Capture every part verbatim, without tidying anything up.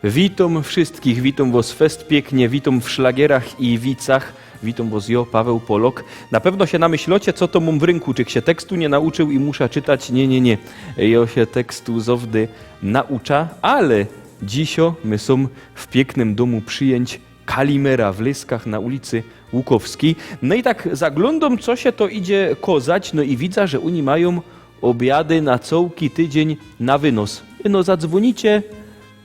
Witōm wszyjskich, witōm wos fest piyknie, witōm w szlagerach i wicach. Witōm wos, jo, Paweł Polok. Na pewno sie namyślocie, co to mōm w rynku, czych sie tekstu niy nauczył i musza czytać. Niy, niy, niy. Jo sie tekstu zowdy naucza, ale dzisiŏ my sōm w piyknym dōmu przijyńć Kalimera w Lyskach na ulicy Łukowskij. No i tak zaglōndōm, co sie to idzie kozać, no i widza, że ôni majōm ôbiady na cołki tydziyń na wynŏs. No zadzwōnicie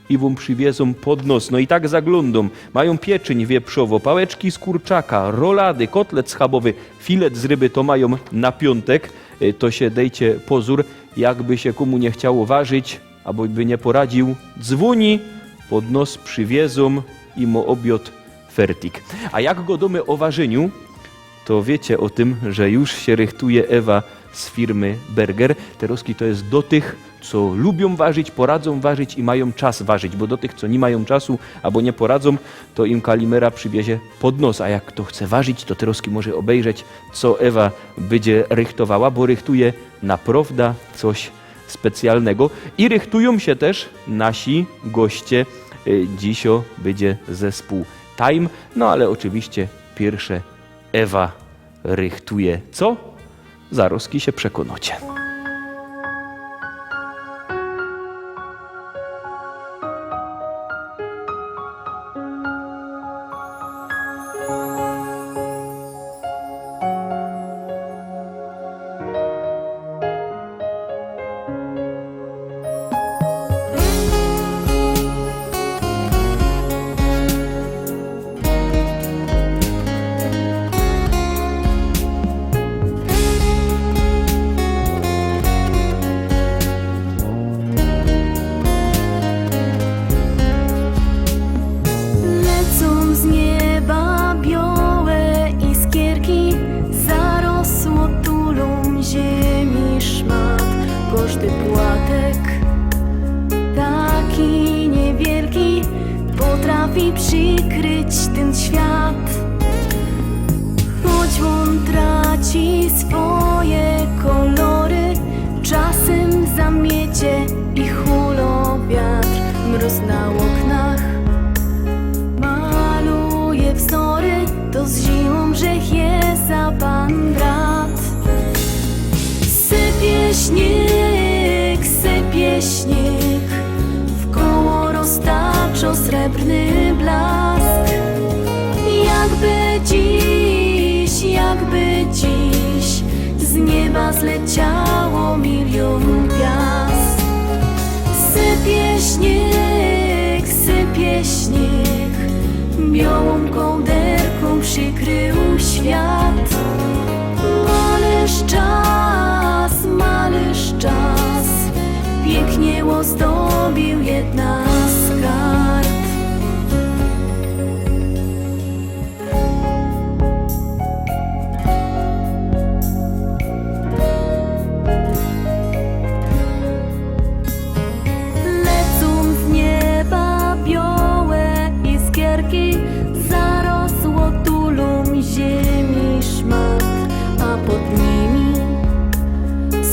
i wōm prziwiezōm pod nos. No i tak zaglōndōm. Majōm pieczyń wieprzowo, pałeczki z kurczaka, rolady, kotlet schabowy, filet z ryby, to majōm na piōntek. Y, to sie dejcie pozōr, jakby sie kōmu niy chciało warzić, abo by niy poradził, dzwōni, pod nos prziwiezōm i mŏ ôbiŏd fertig. A jak godōmy ô warzyniu, to wiycie ô tym, że już sie rychtuje Ewa z firmy Berger. Terŏzki to je do tych, co lubiōm warzić, poradzōm warzić i majōm czas warzić, bo do tych, co niy majōm czasu abo niy poradzōm, to im Kalimera przywiezie pod nos. A jak to chce warzić, to terŏzki może ôbejrzeć, co Ewa bydzie rychtowała, bo rychtuje naprŏwda coś specjalnego. I rychtujōm sie tyż nasi goście. Y, dzisiŏ bydzie zespōł Time, no ale ôczywiście piyrsze Ewa rychtuje co? Zarŏzki sie przekōnŏcie. Lecōm z nieba biołe iskierki, zarosło tulōm ziymia szmat. Kożdy płatek, taki niywielki, potrafi przikryć tyn świat. Choć ôn traci swoje kolory, czasym zamiecie i hulŏ wiatr. Mrōz na ôknach maluje wzory, to z zimōm żech je za pan brat. Sypie śniyg, sypie śniyg, wkoło roztaczŏ srebrny blask. Jakby dziś, jakby dziś z nieba zleciało miliōn gwiazd. Sypie śniyg, sypie śniyg, biołōm kołderkōm przikrył świat. Malysz czas, malysz czas, piyknie ôzdobiōł jedna z kart. Lecōm z nieba biołe iskierki, zarosło tulōm ziymia szmat, a pod nimi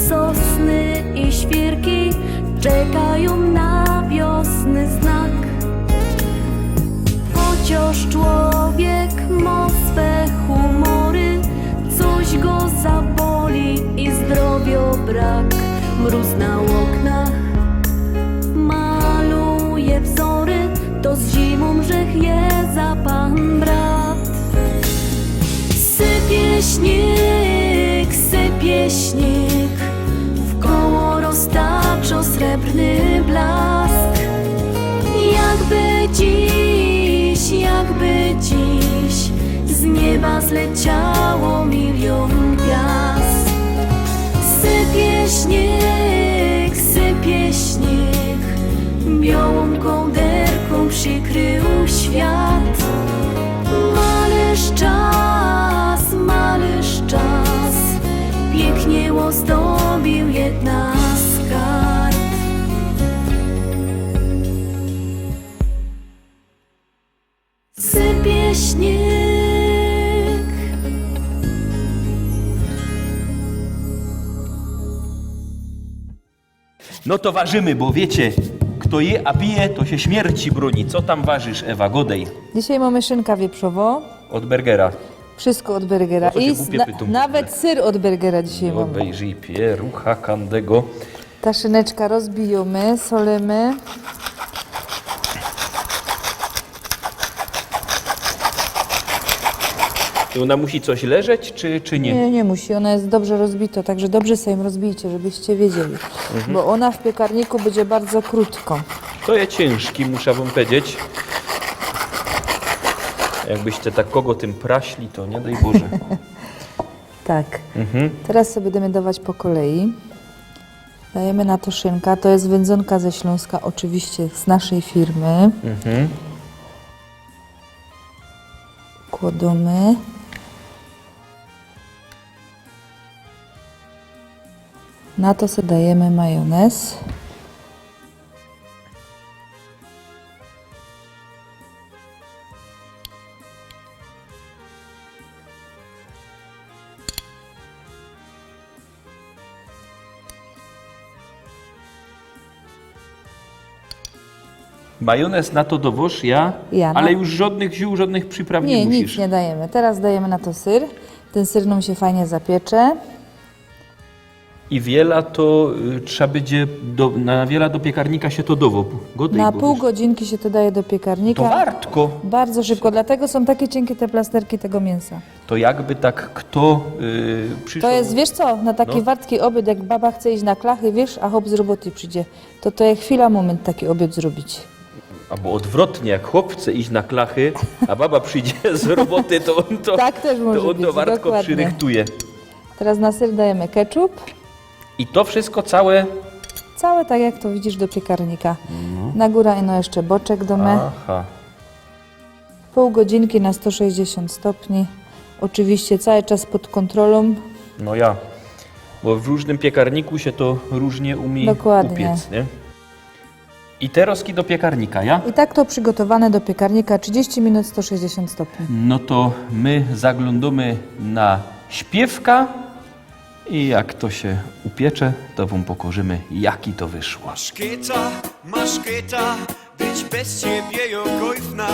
sosny i świyrki czekajōm na wiosny znak. Chociŏż człowiek mŏ swe humory, coś go zaboli i zdrowiŏ brak. Mrōz na ôknach maluje wzory, to z zimōm żech je za pan brat. Sypie śniyg, sypie śniyg, wkoło roztaczŏ srebrny blask. Jakby dziś, jakby dziś z nieba zleciało miliōn gwiazd. Sypie śniyg, sypie śniyg, biołōm kołderkōm przikrył świat. Malysz czas, malysz czas, piyknie ôzdobiōł jedna z kart. Sypie śniyg. No to warzymy, bo wiycie, Kto je a pije, to sie śmierci brōni. Co tam warzysz, Ewa? Godej. Dzisiej mōmy szynka wieprzowŏ. Od burgera. Wszystko od burgera. O co się I głupie na-, pytōm? Nawet syr od burgera dzisiej mōmy. Obejrzyj pierucha Kandego. Ta szyneczka rozbijōmy, solymy. I ôna musi coś leżeć, czy, czy niy? Niy, niy musi. Ôna je dobrze rozbitŏ, tak że dobrze se jōm rozbijcie, żebyście wiedzieli. Mhm. Bo ôna w piekarniku bydzie bardzo krōtkŏ. To je ciynżki, musza wōm powiedzieć. Jakbyście tak kogo tym praśli, to niy dej Boże. Tak. Mhm. Teraz se bydymy dŏwać po kolei. Dajymy na to szynka. To je wyndzōnka ze Ślōnska, ôczywiście z naszyj firmy. Mhm. Kłodōmy. Na to se dajymy majonez. Majonez na to dŏwŏsz, ja? Ja, no. Ale już żŏdnych ziōł, żŏdnych przypraw niy musisz? Niy, nic niy dajymy. Teraz dajymy na to syr. Tyn syr nōm sie fajnie zapiecze. I wiela to, y, trzeba bydzie do, na wiela do piekarnika sie to dŏwŏ? Godej, bo wiesz. Na pōł godzinki sie to daje do piekarnika. To wartko. Bardzo szybko, dlatego sōm takie ciynkie te plasterki tego miynsa. To jakby tak kto, y, prziszedł. To je, wiysz co, na taki wartki ôbiŏd, jak baba chce iś na klachy, wiysz, a chop z roboty przidzie. To, to je chwila, mōmynt taki ôbiŏd zrobić. Abo ôdwrotnie, jak chop chce iś na klachy, a baba przidzie z roboty, to ôn to, tak tyż może być, to ôn to wartko dokładnie przirychtuje. Teraz na syr dajymy ketchup. I to wszystko całe? Całe tak, jak to widzisz, do piekarnika. Mhm. Na gōra ino jeszcze boczek dōmy. Aha. Pōł godzinki na sto sześćdziesiōnt stopni. Ôczywiście cały czas pod kōntrolōm. No ja, bo w rōżnym piekarniku sie to rōżnie umie upiec, niy? Dokładnie. I terŏz do piekarnika, ja? I tak to przigotowane do piekarnika, trzidziści minut, sto sześćdziesiōnt stopni. No to my zaglōndōmy na śpiywka i jak to sie upiecze, to wōm pokŏżymy, jaki to wyszło. Maszketa, maszketa, być bez ciebie jo kojfna.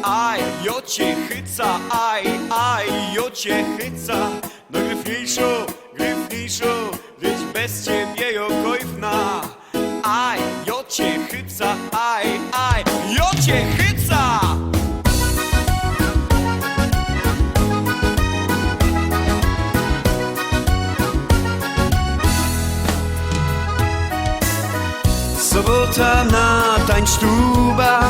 Aj, jo cie chyca, aj, aj, jo cie chyca. Nojgryfniyjszŏ, gryfniyjszŏ, być bez ciebie jo kojfna. Aj, jo cie chyca, aj, aj, jo cie chyca. Sobota na tańcstuba.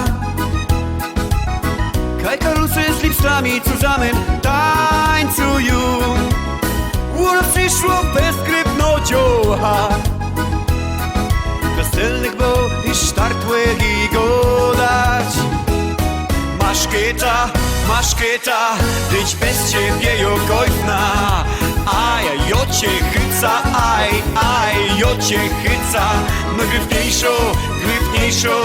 Kaj karlusy z lipsami zusammen tańcujōm. Urlaub prziszło bez grypno dzioła. Weselnych bo i sztartłych i godać. Maszketa, maszketa, być bez ciebie jo kojfna. Aj, jo cie chyca, aj, aj, jo cie chyca. Nojgryfniyjszŏ, gryfniyjszŏ,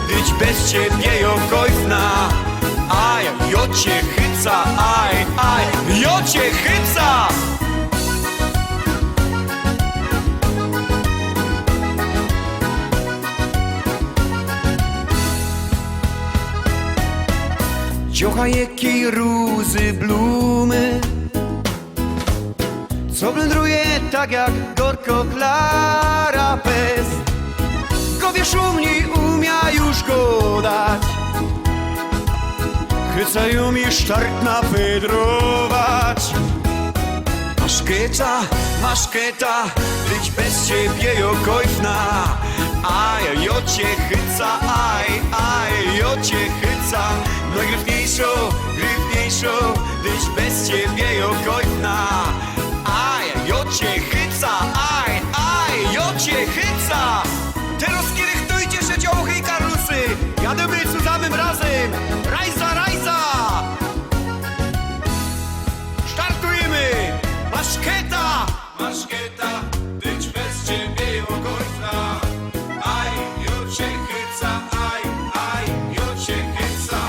być bez ciebie jo kojfna. Aj, jo cie chyca, aj, aj, jo cie chyca. Dziołcha je kij ruzy blumy, co blendruje tak jak gorko Klara Pest. Go wiysz umie, umia już godać. Chyca i umie sztartna wydrować. Maszketa, maszketa, być bez ciebie jo kojfna. Aj, jo cie chyca, aj, aj, jo cie chyca. Nojgryfniyjszŏ, gryfniyjszŏ, być bez ciebie jo kojfna. Aj, jo cie chyca, aj, aj, jo cie chyca. Terŏz rychtujcie sie, dziołchy i karlusy. Jadymy zusammen razym. Rajza, rajza. Startujymy. Maszketa. Maszketa, być bez ciebie jo kojfna. Aj, jo cie chyca, aj, aj, jo cie chyca.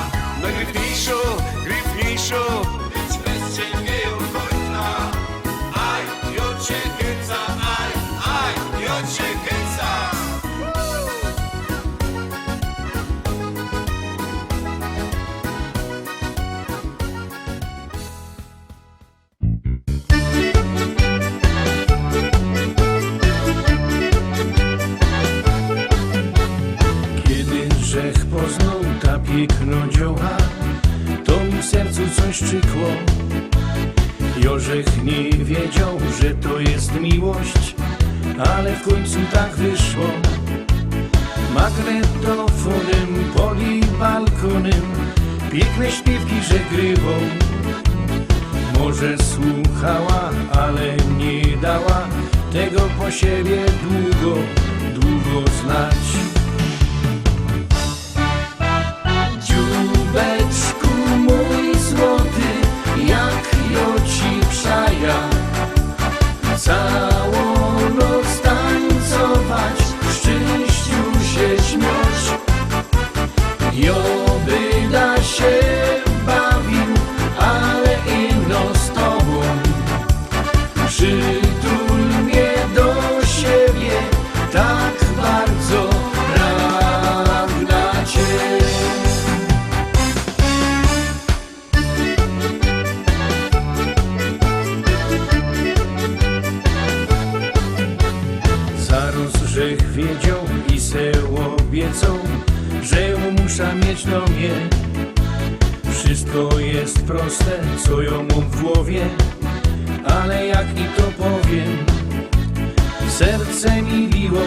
Nojgryfniyjszŏ, gryfniyjszŏ, być bez ciebie jo kojfna. Piykno dziołcha, to mi w sercu coś szczykło. Jożech niy wiedzioł, że to jest miłość, ale w końcu tak wyszło. Magnetofonym pod jej balkonym piykne śpiywki żegrywoł. Może słuchała, ale niy dała tego po siebie długo, długo znać. Dzióbeczku mój złoty, jak jo ci przaja. Całą noc tańcować, w szczęściu się śmioć. Jo byda się bawił, ale ino z tobą. Przytul mie do siebie, tak bardzo pragna cię. Zarŏz żech wiedzioł i se ôbiecoł, że jã musza mieć do mie. Wszystko jest proste, co jŏ mōm w głowie, ale jak i to powiym? Serce mi biło,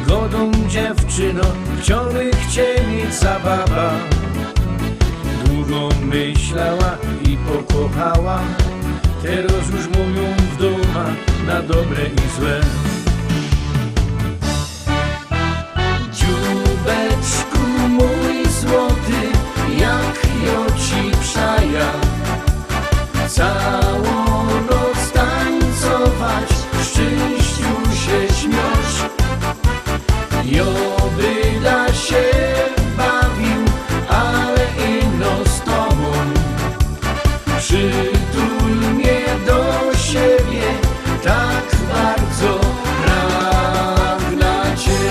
godōm: dziewczyno, chciałbych cię mieć za baba. Długo myślała i pokochała, teraz już mōm jã w dōma na dobre i złe. Dzióbeczku mój złoty, jak jŏ ci przaja. Całą noc tańcować, w szczęściu się śmioć. Jŏ byda się bawił, ale ino z tobōm. Przytul mie do siebie, tak bardzo pragna cię.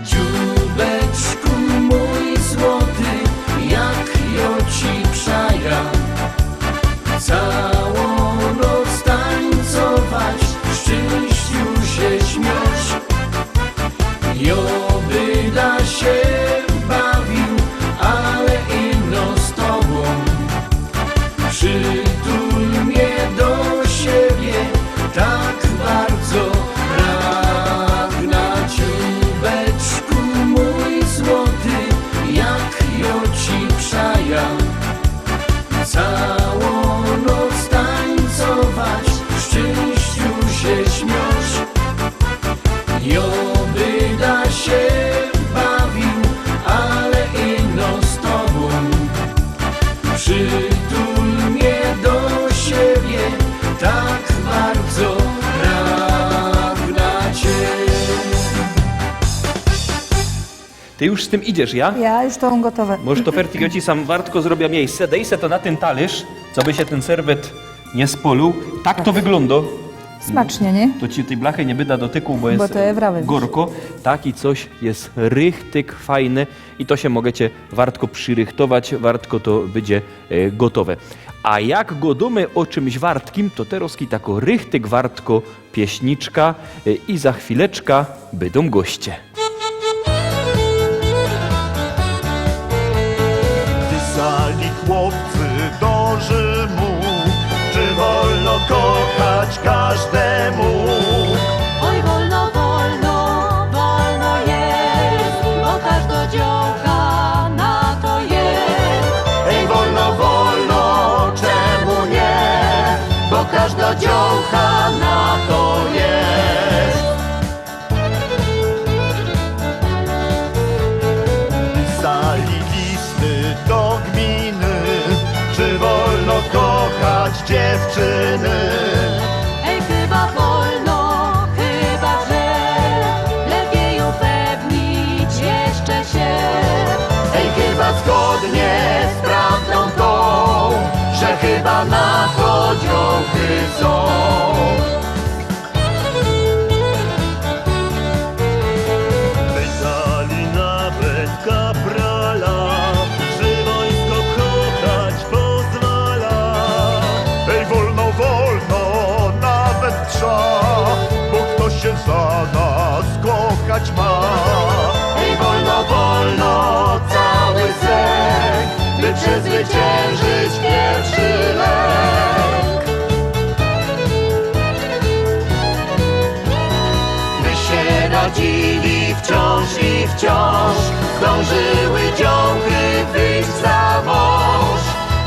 Dzióbeczku mój złoty, jak jŏ ci przaja. Całą noc tańcować, w szczęściu się śmioć. Jŏ byda się bawił, ale ino z tobōm. Przytul mie do siebie, tak bardzo pragna cię. Dzióbeczku mój złoty, jak jŏ ci przaja. Całą noc tańcować, w szczęściu się śmioć. Jŏ byda się bawił, ale ino z tobōm. Przytul mie do siebie, tak bardzo pragna cię. Ty już z tym idziesz, ja? Ja już to mam gotowe. Może to fertig, jŏ ci sam wartko zrobiã miejsce. Dej se to na tyn talyrz, coby się tyn serwet nie spŏlył. Tak to wyglōndo. Smacznie, nie? To ci tyj blachy niy byda dotykoł, bo je, bo to je prawie gorko. Taki coś je richtig fajny i to sie mogecie wartko przyrychtować, wartko to bydzie, e, gotowe. A jak godōmy ô czymś wartkim, to terŏzki tako richtig wartko pieśniczka, e, i za chwileczka bydōm goście. Pisali chłopcy do Rzymu, czy wolno kochać każdemu. Oj, wolno, wolno, wolno jest, bo każda dziołcha na to jest. Ej, wolno, wolno, czemu nie? Bo każda dziołcha na to jest. Pisali listy do gminy, czy wolno kochać dziewczyny. Ej, chyba wolno, chyba że lepiej ujawnić jeszcze się. Ej, chyba zgodnie z prawdą tą Chyba na chodziochy sōm. Pytali nawet kaprala, czy wojsko kochać pozwala. Ej, wolno, wolno, nawet trza, bo kto się za nas kochać ma. Ej, wolno, wolno, cały sęk, by przezwyciężyć pierwszy lęk. By się radzili wciąż i wciąż, zdążyły dziołchy wyjść za mąż.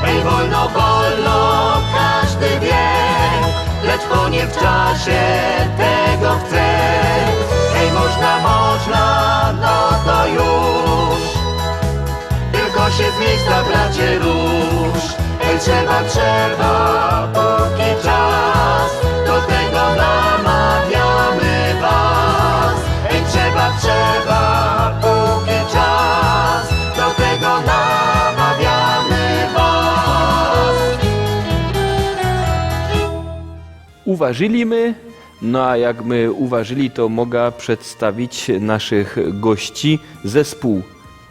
Ej, wolno, wolno, każdy wie, lecz bo nie w czasie tego chce. Ej, można, można, no to już. Tylko się z miejsca, bracie, rusz. Ej, trzeba, trzeba, póki czas, do tego namawiamy was. Ej, trzeba, trzeba, póki czas, do tego namawiamy was. Uważili my, no a jak my uważili, to mogę przedstawić naszych gości. Zespół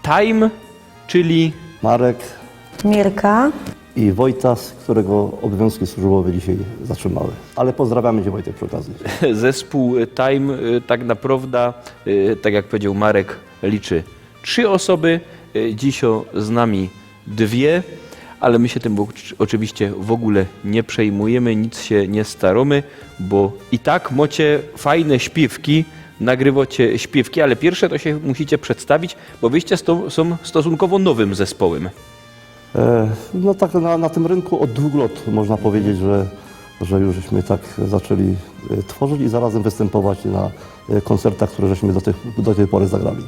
Time, czyli Marek Mirka. i Wojtas, którego obowiązki służbowe dzisiaj zatrzymały. Ale pozdrawiamy Cię, Wojtek, przy okazji. Zespół Time y, tak naprawdę, y, tak jak powiedział Marek, liczy trzy osoby. Y, Dzisiej z nami dwie, ale my się tym oczy- oczywiście w ogóle nie przejmujemy, nic się nie staramy, bo i tak macie fajne śpiewki, nagrywacie śpiewki, ale pierwsze to się musicie przedstawić, bo wyście sto- są stosunkowo nowym zespołem. E, No tak na, na tym rynku od dwóch lat można powiedzieć, że, że już żeśmy tak zaczęli e, tworzyć i zarazem występować na e, koncertach, które żeśmy do, tych, do tej pory zagrali.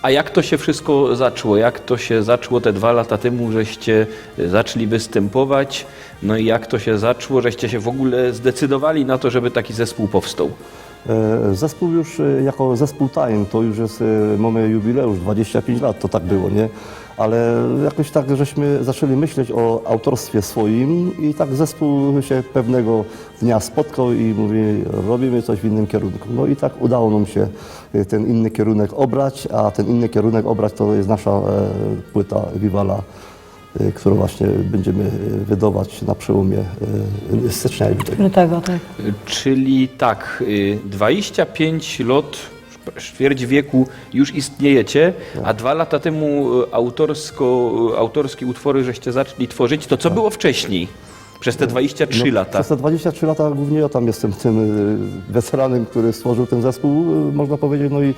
A jak to się wszystko zaczło? Jak to się zaczło te dwa lata temu, żeście zaczęli występować? No i jak to się zaczło, żeście się w ogóle zdecydowali na to, żeby taki zespół powstał? E, Zespół już e, jako zespół Time to już jest, e, mamy jubileusz, dwadzieścia pięć lat to tak było, nie? Ale jakoś tak żeśmy zaczęli myśleć o autorstwie swoim i tak zespół się pewnego dnia spotkał i mówi, robimy coś w innym kierunku. No i tak udało nam się e, ten inny kierunek obrać, a ten inny kierunek obrać to jest nasza e, płyta Vivala, e, którą właśnie będziemy e, wydawać na przełomie e, stycznia i lutego. Lutego, tak. Czyli tak, y, dwadzieścia pięć lot, ćwierć wieku już istniejecie, a dwa lata temu y, autorsko, y, autorskie utwory żeście zaczęli tworzyć. To co było wcześniej? Przez te dwadzieścia trzy No, lata. Przez te dwadzieścia trzy lata głównie ja tam jestem tym y, weteranem, który stworzył ten zespół, y, można powiedzieć. No i,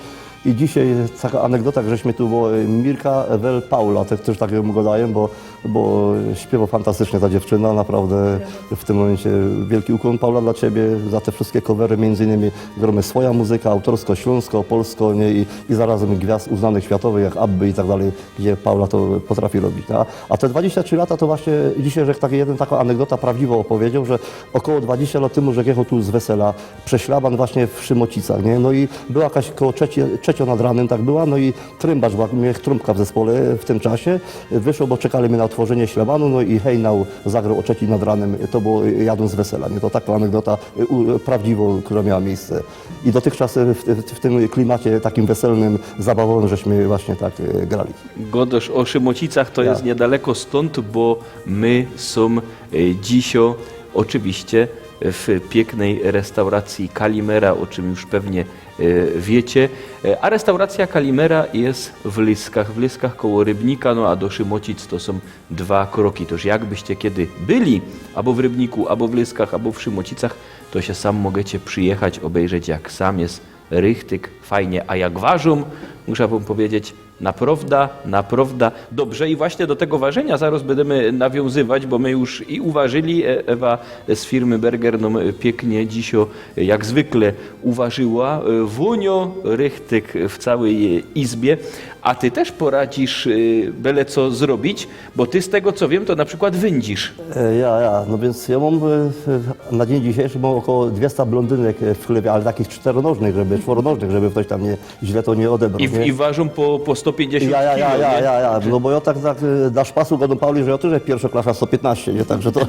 i dzisiaj taka anegdota, żeśmy tu, bo y, Mirka Wel Paula, te, też tak ją gadają, bo, bo śpiewa fantastycznie ta dziewczyna, naprawdę w tym momencie wielki ukłon, Paula, dla Ciebie za te wszystkie covery, między innymi gromy swoja muzyka, autorsko, śląsko, polsko, nie? I, i zarazem gwiazd uznanych światowych jak Abby i tak dalej, gdzie Paula to potrafi robić. A, a te dwadzieścia trzy lata to właśnie dzisiaj, że taki jeden, taką anegdotę prawdziwą opowiedział, że około dwadzieścia lat temu, że jechał tu z wesela przez szlaban właśnie w Szymocicach, nie? No i była jakaś koło trzeci, trzecia nad ranem, tak była, no i trąbacz, bo miał trąbka w zespole w tym czasie, wyszło, bo czekali my na otworzenie szlabanu, no i hejnał zagrał o trzeci nad ranem, to było jadąc z wesela, nie? To taka anegdota y, u- prawdziwą, która miała miejsce. I dotychczas w, w, w tym klimacie takim weselnym, zabawowym żeśmy właśnie tak y, grali. Godosz o Szymocicach, to jest niedaleko stąd, bo my są e, dzisiej oczywiście w pięknej restauracji Kalimera, o czym już pewnie e, wiecie. E, A restauracja Kalimera jest w Lyskach, w Lyskach koło Rybnika, no a do Szymocic to są dwa kroki. Toż jakbyście kiedy byli albo w Rybniku, albo w Lyskach, albo w Szymocicach, to się sam możecie przyjechać, obejrzeć, jak sam jest richtig fajnie. A jak ważą, muszę wam powiedzieć, naprawdę, naprawdę dobrze. I właśnie do tego ważenia zaraz będziemy nawiązywać, bo my już i uważyli, e- Ewa z firmy Berger nam pięknie dzisiej, e, jak zwykle, uważyła. E, Wónio richtig w całej e, izbie. A ty też poradzisz, y, byle co zrobić, bo ty, z tego co wiem, to na przykład wyndzisz. E, ja, ja. No więc ja mam, e, na dzień dzisiejszy mam około dwieście blondynek, e, w chlewie, ale takich czteronożnych, żeby, czworonożnych, żeby ktoś tam nie, źle to nie odebrał, I, nie? I ważą po, po sto pięćdziesiąt Ja, ja, ja, kilo, ja, nie? Ja, ja. No bo ja tak, tak, e, na szpasu godą Pauli, że ja też jak pierwsza klasa sto piętnaście, nie? Także to,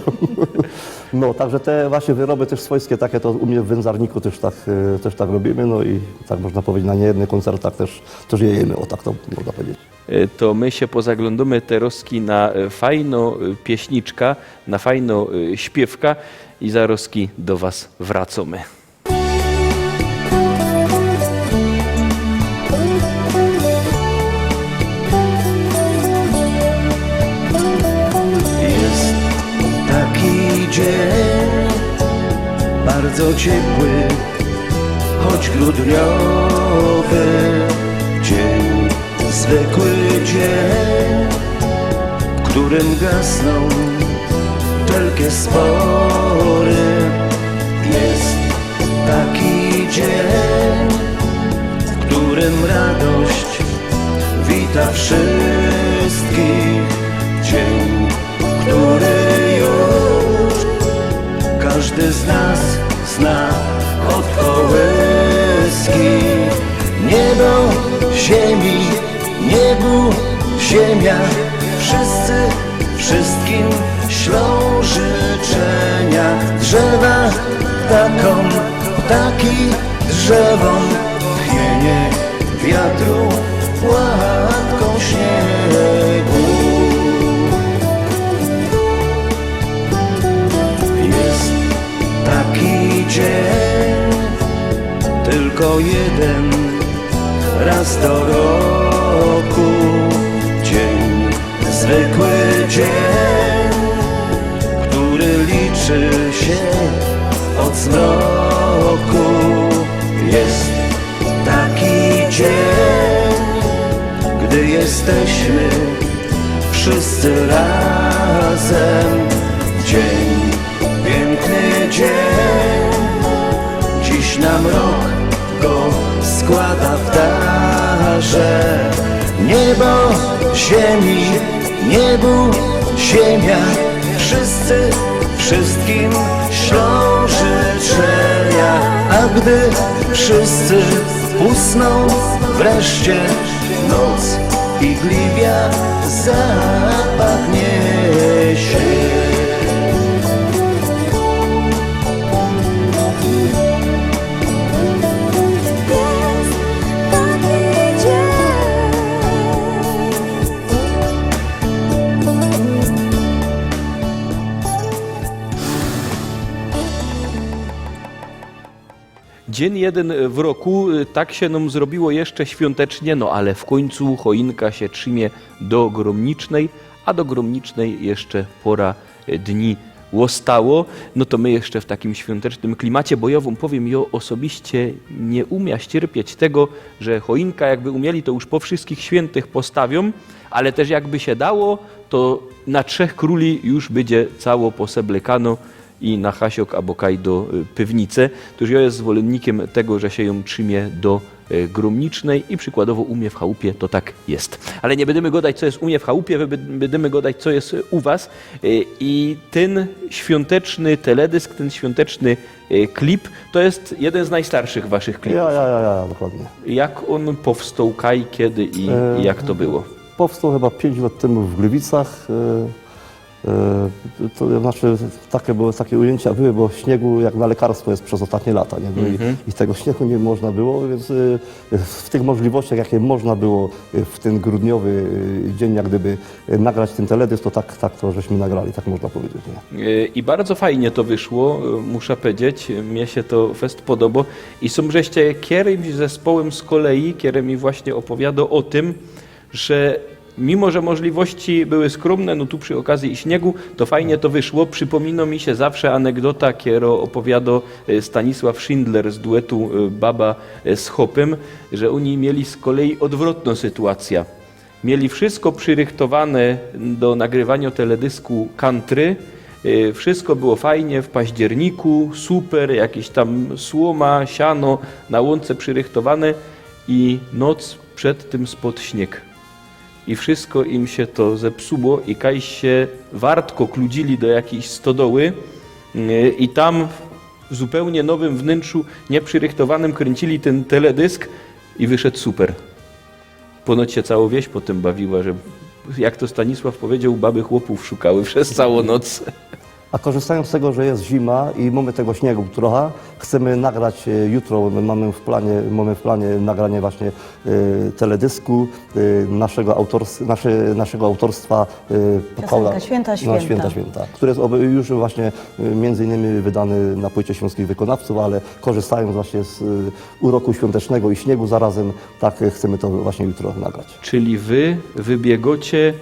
no, także te właśnie wyroby też swojskie takie, to u mnie w Wędzarniku też tak, e, też tak robimy, no i tak można powiedzieć, na niejednych koncertach też, też je jemy, o tak to można powiedzieć. E, to my sie pozaglōndōmy terŏzki na, e, fajno, e, pieśniczka, na fajno, e, śpiewka i zarŏzki do was wracōmy. Jest taki dzień, bardzo ciepły, choć grudniowy dzień, zwykły dzień, w którym gasną wszelkie spory. Jest taki dzień, w którym radość wita wszystkich. Dzień, który już każdy z nas zna od kołyski. Niebo ziemi, niebu ziemia, wszyscy wszystkim ślą życzenia. Drzewa taką, ptaki drzewom, tchnienie wiatru, płatką śniegu. Jest taki dzień, tylko jeden raz do roku. Dzień, zwykły dzień, który liczy się od zmroku. Jest taki dzień, gdy jesteśmy wszyscy razem. Dzień, piękny dzień, dziś nam rok go składa w darze. Niebo ziemi, niebu ziemia, wszyscy wszystkim ślą życzenia. A gdy wszyscy usną wreszcie, noc i gliwia zapadnie się. Dzień jeden w roku, y, tak się nam zrobiło jeszcze świątecznie, no ale w końcu choinka się trzimie do Gromnicznej, a do Gromnicznej jeszcze pora, y, dni ôstało. No to my jeszcze w takim świątecznym klimacie, bo ja wam powiem, ja osobiście nie umiem ścierpieć tego, że choinka, jakby umieli, to już po wszystkich świętych postawią, ale też jakby się dało, to na Trzech Króli już będzie cało poseblekano i na hasiok abo kaj do, y, piwnice. Toż ja jest zwolennikiem tego, że się ją trzimie do, y, Gromnicznej i przykładowo u mnie w chałupie to tak jest. Ale nie będziemy gadać, co jest u mnie w chałupie, wy-, będziemy gadać, co jest, y, u was. Y, i ten świąteczny teledysk, ten świąteczny, y, klip, to jest jeden z najstarszych waszych klipów. Ja, ja, ja, ja, dokładnie. Jak on powstał, kaj, kiedy i, e, i jak to było? Powstał chyba pięć lat temu w Gliwicach. E, E, to znaczy, takie były, takie ujęcia były, bo śniegu jak na lekarstwo jest przez ostatnie lata, nie? No i, mhm, i tego śniegu nie można było, więc, e, w tych możliwościach, jakie można było, e, w ten grudniowy, e, dzień jak gdyby, e, nagrać ten teledysk, to tak, tak to żeśmy nagrali, tak można powiedzieć, nie? E, i bardzo fajnie to wyszło, e, muszę powiedzieć, mnie się to fest podoba. I są żeście kierymś zespołem z kolei, który mi właśnie opowiadał o tym, że mimo że możliwości były skromne, no tu przy okazji i śniegu, to fajnie to wyszło. Przypomina mi się zawsze anegdota, którą opowiadał, e, Stanisław Szindler z duetu, e, Baba, e, z Chopym, że oni mieli z kolei odwrotną sytuację. Mieli wszystko przyrychtowane do nagrywania teledysku country. E, wszystko było fajnie, w październiku, super, jakieś tam słoma, siano na łące przyrychtowane i noc przed tym spadł śnieg. I wszystko im sie to zepsuło i kaj sie wartko kludzili do jakijś stodoły, yy, i tam w zupełnie nowym wnyntrzu, nieprzirychtowanym kryndzili tyn teledysk i wyszedł super. Ponoć sie cało wieś po tym bawiła, że, jak to Stanisław powiedzioł, baby chłopōw szukały przez całõ noc. A korzystając z tego, że jest zima i mamy tego śniegu trochę, chcemy nagrać, e, jutro, my mamy w planie, mamy w planie nagranie właśnie, e, teledysku, e, naszego autors-, nasze, naszego autorstwa, e, Piosenka Paula, Święta, no, Święta. Święta, Święta, który jest obe-, już właśnie, e, między innymi wydany na płycie śląskich wykonawców, ale korzystając właśnie z, e, uroku świątecznego i śniegu zarazem, tak, e, chcemy to właśnie jutro nagrać. Czyli wy wybiegocie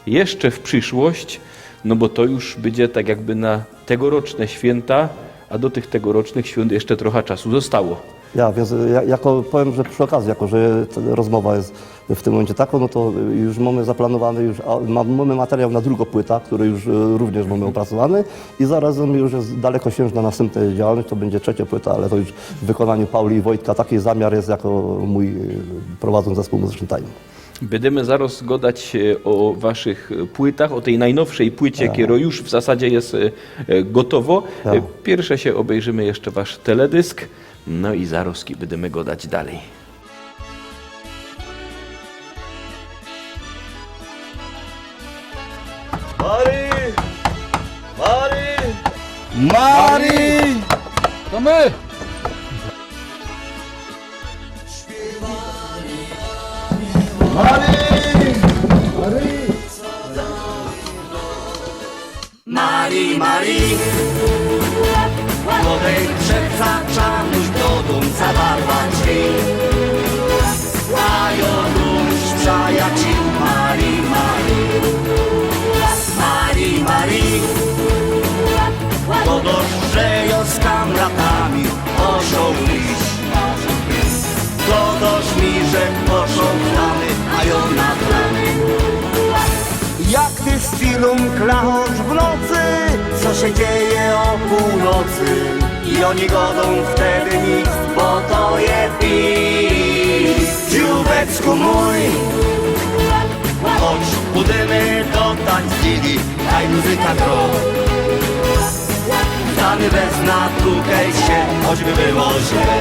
jeszcze w przyszłość, no bo to już bydzie tak jakby na tegoroczne święta, a do tych tegorocznych świąt jeszcze trochę czasu zostało. Ja, więc ja, jako, powiem, że przy okazji, jako że ta rozmowa jest w tym momencie taką, no to już mamy zaplanowany, już, a, ma-, mamy materiał na drugą płytę, który już, e, również mamy opracowany i zarazem już jest dalekosiężna następna działalność, to będzie trzecia płyta, ale to już w wykonaniu Pauli i Wojtka. Taki zamiar jest, jako mój, e, prowadząc zespół muzyczny Time. Bydymy zarŏz godać, e, o waszych, e, płytach, o tyj najnowszej płycie, Tak. Kierŏ już w zasadzie jest, e, e, gotowo. Tak. E, piyrsze sie ôbejrzymy jeszcze wasz teledysk, no i zarŏz ki-, bydymy godać dalej. Mari! Mari! Mari! To my! Mari! Mari! Mari, Mari, młodej przeca czamuś do dōm zawarła drzwi. A jŏ już przajaciōł Mari, Mari. Mari, Mari, gŏdŏsz, że jŏ z kamratami poszoł pić. Gŏdŏsz mi, że poszoł w tamy, a jŏ na plany. Jak ty z Filą klachŏsz w nocy, co sie dzieje ô pōłnocy? I ôni godōm wtedy nic, bo to je pis. Dziōweczku mōj, chodź, pōdymy do tańcili, kaj muzyka grŏ. Wstany bez natukej sie, choćby było źle.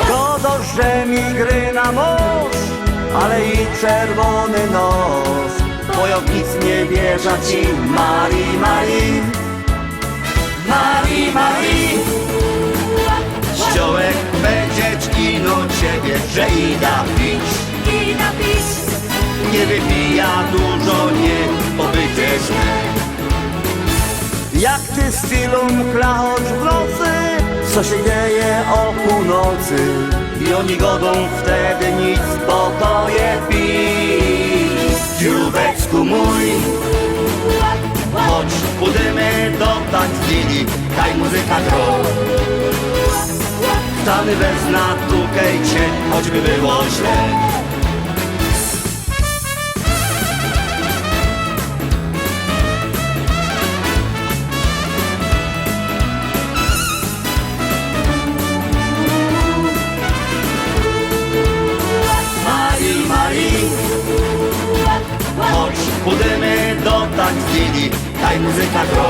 Gŏdŏsz, że mi gryna mōsz, ale i czerwōny nos. Bo jŏ w nic niy wierzã ci, Mari, Mari. Mari, Mari. Ściołek bydzie ci ino ciebie, że ida pić. Ida pić. Niy wypijã dużo, niy, bo bydzie źle. Jak ty z Filōm klachŏsz w nocy, co sie dzieje ô pōłnocy? I ôni godōm wtedy nic, bo to je pis. Dziōweczku mōj, chodź, pōdymy do tańcili, kaj muzyka grŏ. Wstany bez natukej sie, choćby było źle. Mari, Mari, chodź, pōdymy do tańcili, kaj muzyka grŏ.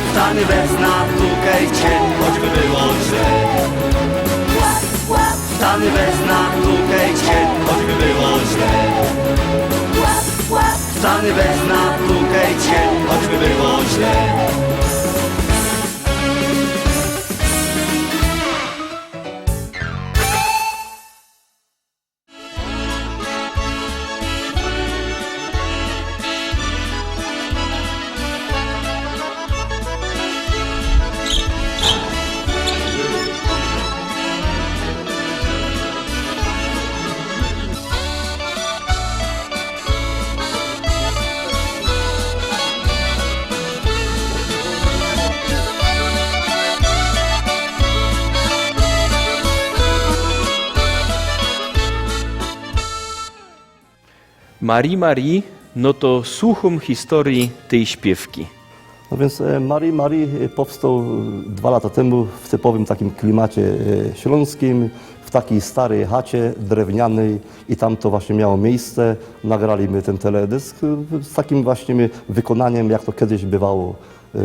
Wstany bez natukej sie, choćby było źle. Wstany bez natukej sie, choćby było źle. Wstany bez natukej sie, choćby było źle. Marie Marie, no to suchōm historyje tyj śpiywki. No więc, e, Marie Marie, e, powstał, e, dwa lata temu w typowym takim klimacie, e, śląskim, w takiej starej chacie drewnianej i tam to właśnie miało miejsce. Nagrali my ten teledysk, e, z takim właśnie wykonaniem, jak to kiedyś bywało, e,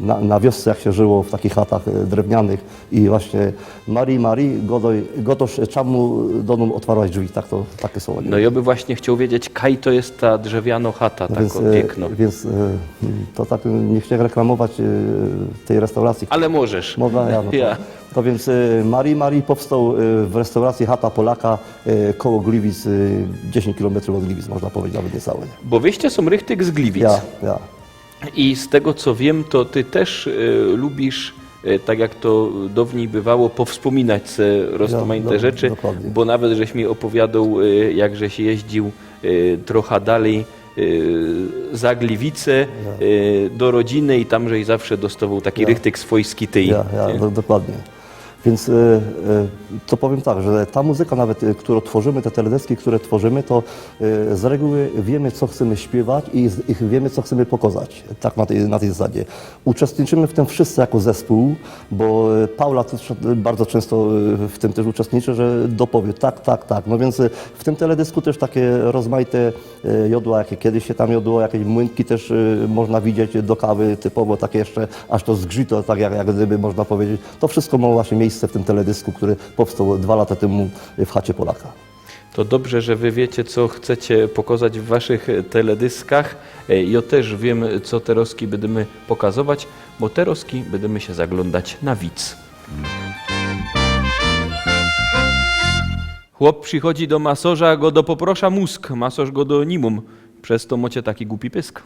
na, na wiosce, jak się żyło w takich chatach, e, drewnianych. I właśnie Marie Marie, godoj, gotosz, czemu do nōm otwarłaś drzwi? Tak to, takie słowa. No, jŏ bych właśnie chcioł wiedzieć, kaj to je ta drzewianŏ chata, No tak więc, e, piyknŏ. Więc, e, to tak, nie chcę reklamować, e, tej restauracji. Ale możesz. Mogę? Ja, no to, Ja. to więc, e, Marie Marie powstał, e, w restauracji Chata Polaka, e, koło Gliwic, e, dziesięć kilometrów od Gliwic, można powiedzieć, nawet niecałe, nie? Bo wyście sōm richtig z Gliwic. Ja, ja. I z tego, co wiym, to ty tyż, e, lubisz, e, tak jak to downij bywało, powspōminać se roztōmajte Ja, do-, rzeczy, dokładnie. Bo nawet żeś mi ôpowiadōł, e, jak żeś jeździōł, e, trocha dalij, e, za Gliwice, Ja. e, do rodziny i tam żeś zawsze dostŏwōł taki Ja. richtig swojski tyj. Ja, ja, Nie? do-, dokładnie. Więc, e, e, to powiym tak, że ta muzyka nawet, e, którą tworzymy, te teledyski, które tworzymy, to, e, z reguły wiymy, co chcymy śpiywać i z-, i wiymy, co chcymy pokŏzać. Tak na tyj, na tyj zasadzie. Uczestniczymy w tym wszyscy jako zespół, bo, e, Paula też bardzo czynsto, e, w tym tyż uczestniczy, że dopowiy tak, tak, tak. No więc, e, w tym teledysku tyż takie rozmajte e, jodła, jakie kiedyś sie tam jodło, jakeś młynki tyż, e, można widzieć do kawy typowo, takie jeszcze, aż to zgrzyto, tak jak, jak gdyby można powiedzieć. To wszystko mŏ właśnie miejsce w tym teledysku, który powstał dwa lata temu w Chacie Polaka. To dobrze, że wy wiycie, co chcecie pokŏzać w waszych, e, teledyskach. E, jŏ tyż wiym, co terŏzki bydymy pokazować, bo terŏzki bydymy sie zaglōndać na wic. Chłop przichodzi do masorza, godo: „Poprosza musk”. Masorz godo: „Ni mōm”. Przez to mŏcie taki gupi pysk.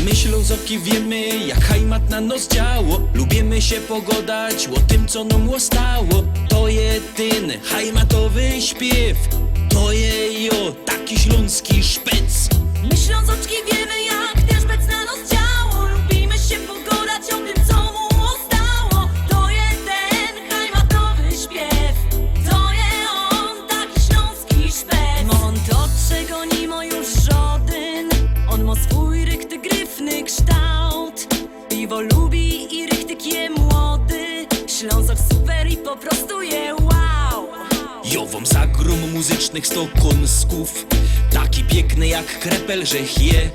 My Ślōnzoki wiymy, jak hajmat na nos działo. Lubiymy sie pogodać ô tym, co nōm ôstało. To je tyn hajmatowy śpiyw, to je, jo, taki ślōnski szpyc. My Ślōnzoczki wiymy, jak tyż byc na nos działo. Lubiymy sie pogodać ô tym, co mōm ôstało. To je tyn hajmatowy śpiyw, to je ôn, taki ślōnski szpyc. Ôn to, czego ni mŏ już żŏdyn. Ôn mŏ swōj richtig gryfny ksztołt. Piwo lubi i richtig je młody. Ślōnzok super i po prostu je wow. Jo wōm zagrōm muzycznych sto kōnskōw, taki piykny jak krepel żech je.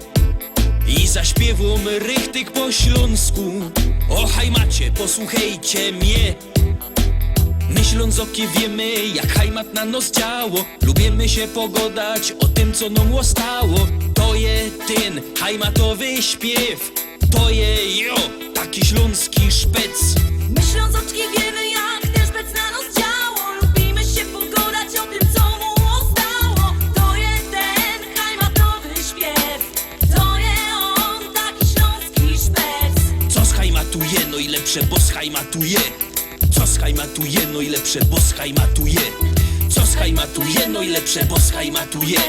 I zaśpiywōm richtig po ślōnsku. O hajmacie, posłuchejcie mie. My Ślōnzoki wiymy, jak hajmat na nos działo. Lubiymy sie pogodać ô tym, co nōm ôstało. To je tyn hajmatowy śpiyw, to je, jo, taki ślōnski szpyc. My Ślōnzoczki wiymy, jak tyż byc na nos działo. Lubiymy sie pogodać ô tym, co mōm ôstało. To je tyn hajmatowy śpiyw, to je ôn, taki ślōnski szpyc. Co z hajmatu je nojlepsze, bo z hajmatu je. Co z hajmatu je nojlepsze, bo z hajmatu je. Co z hajmatu je nojlepsze, bo z hajmatu je.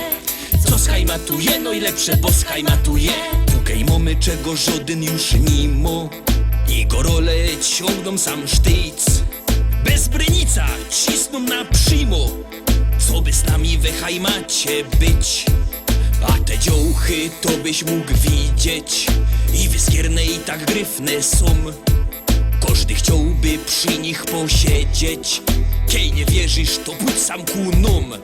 Co z hajmatu je nojlepsze, bo z hajmatu je. Pukej mōmy, czego żŏdyn już ni mŏ. I gorole ciōngnōm sam sztyjc. Bez brynica cisnōm na przimo. Co by z nami we hajmacie być? A te dziołchy to byś mōg widzieć. I wyskierne, i tak gryfne sōm. Kożdy chciołby przi nich posiedzieć. Kej niy wierzisz, to pōdź sam ku nōm.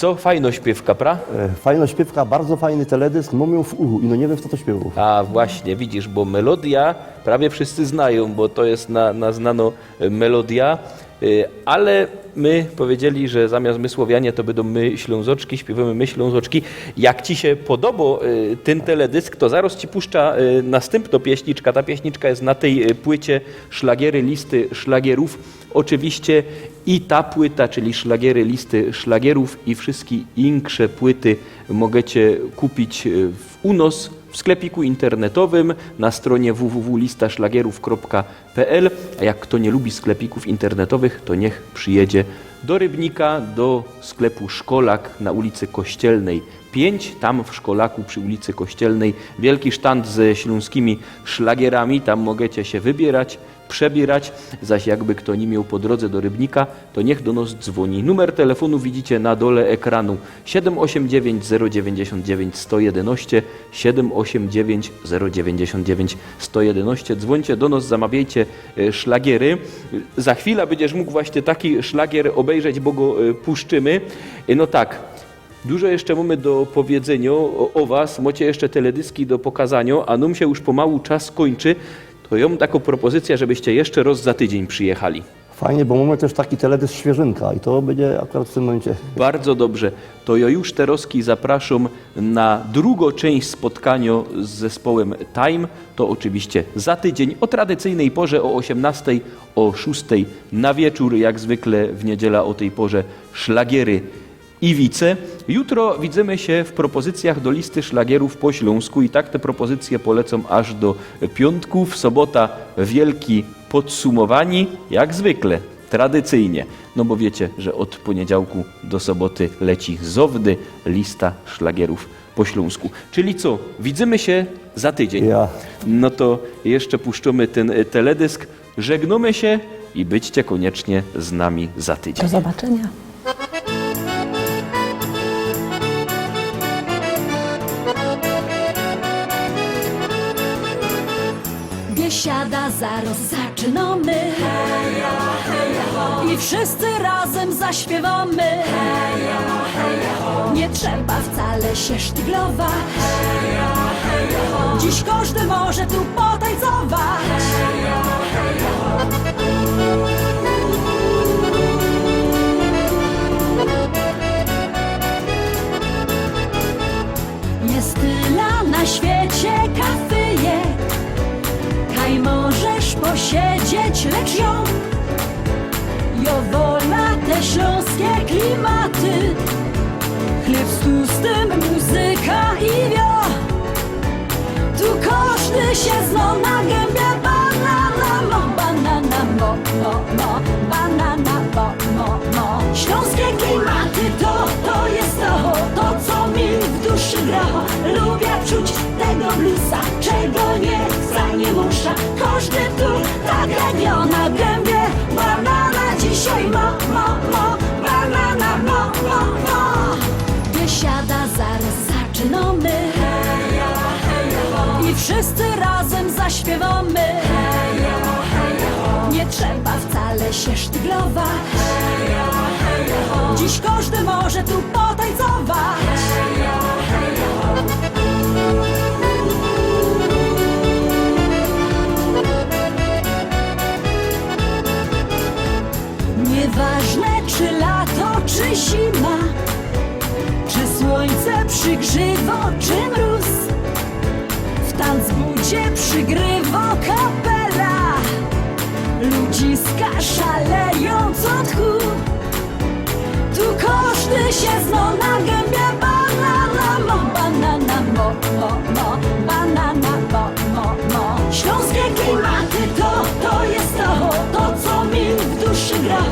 Co, fajno śpiywka, pra? E, fajno śpiywka, bardzo fajny teledysk, mōm jã w uchu i no niy wiym, fto to śpiywoł. A właśnie, widzisz, bo melodia prawie wszyscy znają, bo to jest na, na znano, e, melodia, e, ale my powiedzieli, że zamiast my Słowianie, to bydōm my Ślōnzoczki, śpiywōmy my Ślōnzoczki. Jak ci sie podobo, e, tyn teledysk, to zarŏz ci puszcza, e, nastympnõ pieśniczka. Ta pieśniczka jest na tyj, e, płycie Szlagiery listy szlagierōw. Oczywiście i ta płyta, czyli Szlagiery listy szlagierōw i wszyjske insze płyty możycie kupić, e, w, u nos w sklepiku internetowym na stronie w w w lista szlagierōw kropka p l. A jak fto niy lubi sklepikōw internetowych, to niych przijdzie do Rybnika, do sklepu Szkolak na ulicy Kościelnej pięć. Tam w Szkolaku przy ulicy Kościelnej wielki sztand ze ślōnskimi szlagierami. Tam możycie sie wybierać, przebierać, zaś jakby fto niy mioł po drōdze do Rybnika, to niych do nos dzwōni. Numer telefōnu widzicie na dole ekranu. Siedym ôziym dziewięć zero dziewięćdziesiōnt dziewięć sto jedynŏście, siedym ôziym dziewięć zero dziewięćdziesiōnt dziewięć sto jedynŏście. Dzwōńcie do nos, zamawiejcie, e, szlagiery. Za chwila bydziesz mōg właśnie taki szlagier ôbejrzeć, bo go, e, puszczymy. E, no tak, dużo jeszcze mōmy do powiedzyniŏ ô, ô was, mocie jeszcze teledyski do pokazyniŏ, a nōm sie już pomału czas kōńczy. To jŏ mōm takõ propozycyjõ, żebyście jeszcze rŏz za tydziyń przijechali. Fajnie, bo mōmy tyż taki teledysk Świeżynka i to bydzie akurat w tym mōmyncie. Bardzo dobrze. To jŏ już terŏzki zaprŏszōm na drugõ czynść spotkaniŏ z zespołym Time. To ôczywiście za tydziyń ô tradycyjnyj porze, ô ôziymnŏstyj, ô szōstyj na wieczōr, jak zwykle w niedziela ô tyj porze szlagiery Iwice. Jutro widzymy sie w propozycyjach do listy szlagierōw po ślōnsku i tak te propozycje polecōm aż do piōntku. W sobota wielki podsumowaniŏ, jak zwykle, tradycyjnie. No bo wiycie, że ôd pōniedziałku do soboty leci zŏwdy lista szlagierōw po ślōnsku. Czyli co, widzymy sie za tydziyń. Ja. No to jeszcze puszczōmy tyn, y, teledysk. Żegnōmy sie i bydźcie kōniecznie z nami za tydziyń. Do zobaczyniŏ. Biesiada zarŏz zaczynōmy. I wszyscy razym zaśpiywōmy. Niy trzeba wcale sie sztyglować. Dziś kożdy może tu potańcować. Jest tela na świecie kafyjek, kaj możesz posiedzieć, lecz jŏ, jŏ wolã te ślōnske klimaty. Chlyb z tustym, muzyka i wio. Tu kożdy sie znŏ na gębie. Banana mo, banana mo, mo, mo, banana mo, mo, mo. Ślōnske klimaty to, to jest to, to, co mi w duszy gra. Lubiã czuć tego bluesa, czego niy chcã, niy muszã. Kożdy tu tak jak jŏ na gębie. Banana dzisiej mo, mo, mo, banana mo, mo, mo. Biesiada zarŏz zaczynōmy. I wszyscy razym zaśpiywōmy. Niy trzeba wcale sie sztyglować. Dziś kożdy może tu potańcować. Niyważne czy lato, czy zima, czy słōńce przigrzywŏ, czy mrōz, w tanc budzie przigrywa kapela. Ludziska szalejōm co tchu. Tu kożdy sie znŏ na gębie. Banana mo, banana mo, mo, mo, banana mo, mo, mo. Ślōnske klimaty to, to jest to, to, co mi w duszy gra.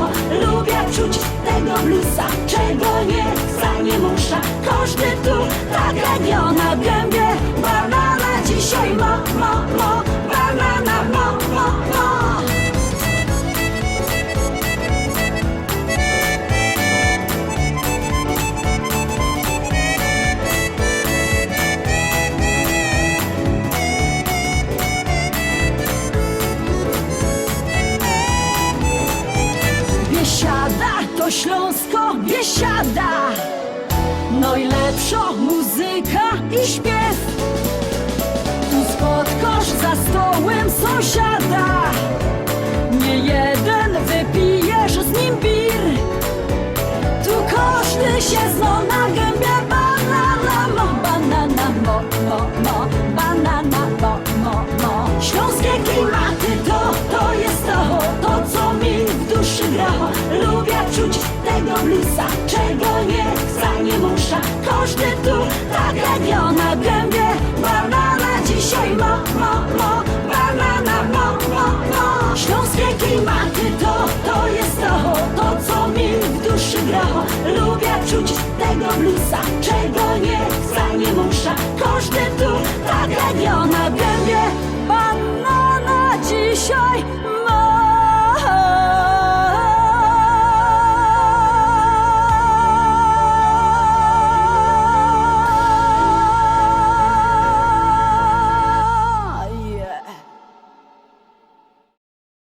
Lubiã czuć tego bluesa, czego niy chcã, niy muszã. Kożdy tu tak jak jŏ na gębie. Banana dzisiej mo, mo, mo, banana mo, mo, mo. Biesiada to ślōnskŏ biesiada. Nojlepszŏ muzyka i śpiew. Tu spotkosz za stołym sōmsiada. Niy jedyn wypijesz z nim bir. Tu kożdy sie znŏ na gynbie. Banana mo, banana mo, mo, mo, banana mo, mo, mo. Ślōnskie klimaty to, to je to, to co mi w duszy gra. Lubiã czuć tego bluesa, czego niy chca, niy musza. Kożdy tu tak jak jŏ na gynbie. Banana dzisiej mo, mo, mo, banana mo, mo, mo. Ślōnskie klimaty to, to je to, to co mi w duszy gra. Lubiã czuć tego bluesa,